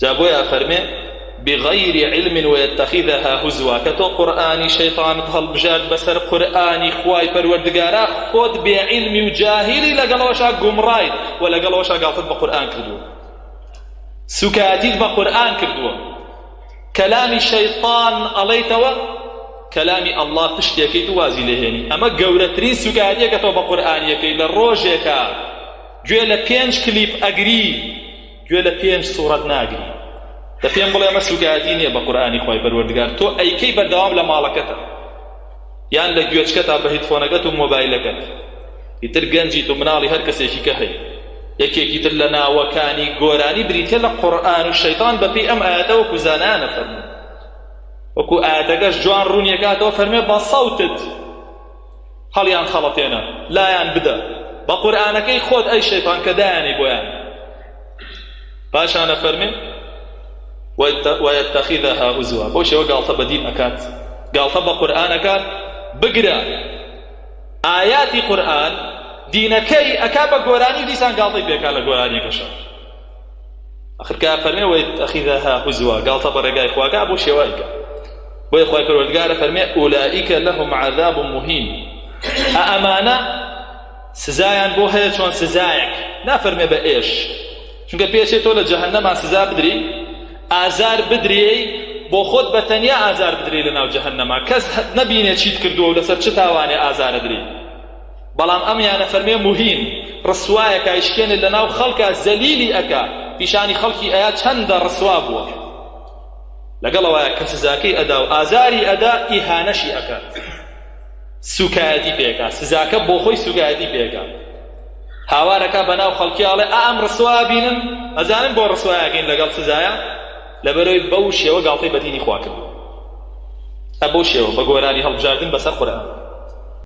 جا بۆیە ئەفەرمێ بغیر علم ويتخذها هزوا کە تۆ قورئانی شەیتانت هەڵبژارد بەسەر قورئانی خوای پەروەردگارا خۆت بێ عیلمی و جاهیلی لەگەڵەوەشا گومڕایت و لەگەڵەوەشا گاڵتەت بە قورئان کردووە سوکایەتیت بە قورئان کردووە کەلامی شەیتان ئەڵێیتەوە کەلامی ئەڵڵا پشتێکەیت و وازی لێهێنی ئەمە گەورەترین سوکایەتیە کە تۆ بە قورئانیەکەی لە ڕۆژێکا گوێ لە پێنج کلیپ ئەگری گوێ لە پێنج سوڕەت ناگری دە پێم بڵێ ئەمە سوکایەتی نییە بە قورئانی خوای پەروەردگار تۆ ئەیکەی بەردەوام لە ماڵەکەتە یان لە گوێچکەتا بە headphone ەکەت و مۆبایلەکەت ئیتر گەنجیت و مناڵی هەر کەسێکی کە هەی یەکێکی تر لە ناوەکانی گۆرانی بریتە لە قورئان و شەیتان بەپێی ئەم ئایەتە وەکو زانایانە فەرموو وەکو ئایەتەکەش جوان ڕوونیەکاتەوە فەرمێ بە سەوتت هەڵیان خەڵەتێنە لایان بدە بە قورئانەکەی خۆت ئەی شەیتان کە دایانی بۆیان پاشان ئەفەرمێ ويتخذها هزوا بەو شێوە گاڵتە بە دین ئەکات گاڵتە بە قورئان ئەکات بگرە ئاياتی قورئان دینەکەی ئەکا بە گۆرانی و دیسان گاڵتەی پێکا لە گۆرانیەکەشە ئەخر کە فەرمێ ويتخذها هزوا گاڵتە بە ڕێگای خواکە بۆ شێوایکە بۆیە خوای پەروەردگار فەرمێ أولئك لهم عذاب مهين ئە ئەمانە سزایان بۆ هەیە چۆن سزایەک نافەرمێ بە ئێش چونکە پێچێت تۆ لە جەهەنەما سزا بدری ئازار بدرێی بۆ خۆت بە تەنیا ئازار بدرێ لە ناو جەهەنەما کەس نەبینێ چیت کردووە و لەسەر چ تاوانێ ئازارە درێ بەڵام ئەمیانە فەرمێ موهین ڕسوایەکە ئەیشکێنێ لەناو خەڵکا زەلیلی ئەکا پیشانی خەڵکی ئەیا چەندە ڕسوا بووە لەگەڵ ئەوەیە کە سزاکەی ئەدا و ئازاری ئەدا ئیهانەشی ئەکات سوکایەتی پێکا سزاکە بۆ خۆی سوکایەتی پێکا هاوارەکە بەناو خەڵکی ئەڵێ ئا ئەم ڕسوا بینن ئەزانن بۆ ڕسوایەکەین لەگەڵ سزایە لەبەرەوەی بەو شێوە گاڵتەی بە دینی خوا کردووە ئە بەو شێوە بە گۆرانی هەڵبژاردن بەسەر قورئان.